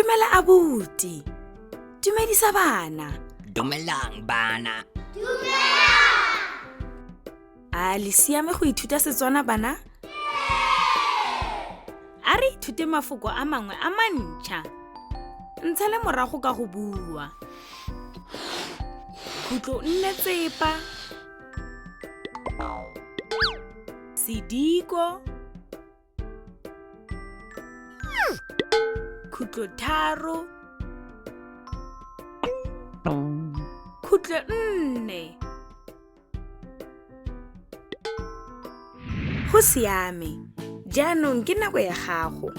Dumela abuti. Dumedisa bana. Dumelang bana. A le siame go ithuta Setswana bana? A re ithute mafoko a mangwe a mantšha. Ntshale morago ka go bua. Khutlo nne tsepa. Sediko. Khutlo tharo. Khutlo nne. Go siame. Jaanong ke nako ya gago.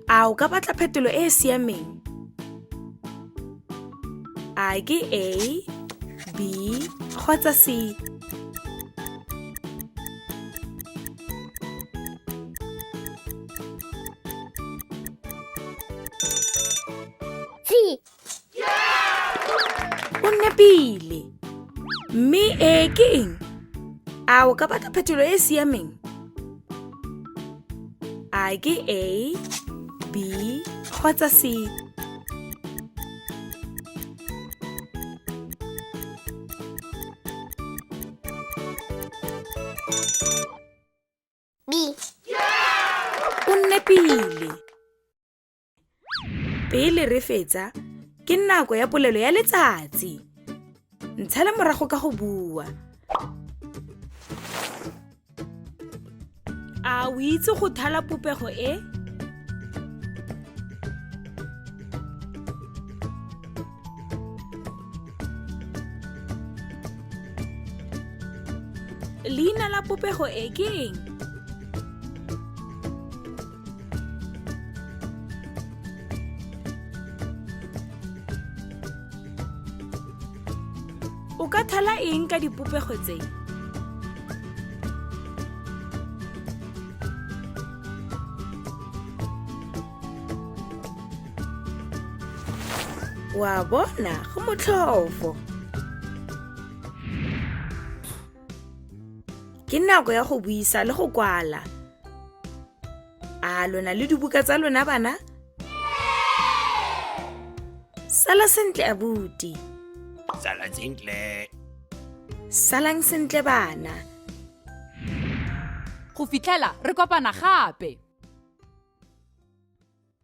A o ka batla phetolo e e siameng? A ke A, B kgotsa C? C. O nepile. Mme e ke eng? A o ka batla phetolo e e siameng? A ke A, B kgotsa C? B. O nepile. Pele re fetsa, ke nako ya polelo ya letsatsi. Ntshale morago ka go bua. A o itse go thala popego e? Leina la popego e ke eng? O ka thala eng ka dipopego tse? Wa bona, go motlhofo. Ke nako ya go buisa le go kwala. A lona le dibuka tsa lona bana? Sala sentle abuti. Sala sentle. Salang sentle bana. Go fitlhela re kopana gape.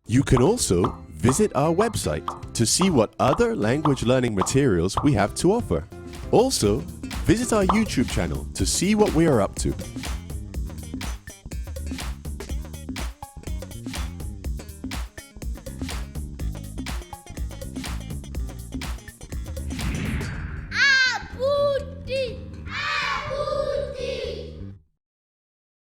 You can also visit our website to see what other language learning materials we have to offer. Also, visit our YouTube channel to see what we are up to.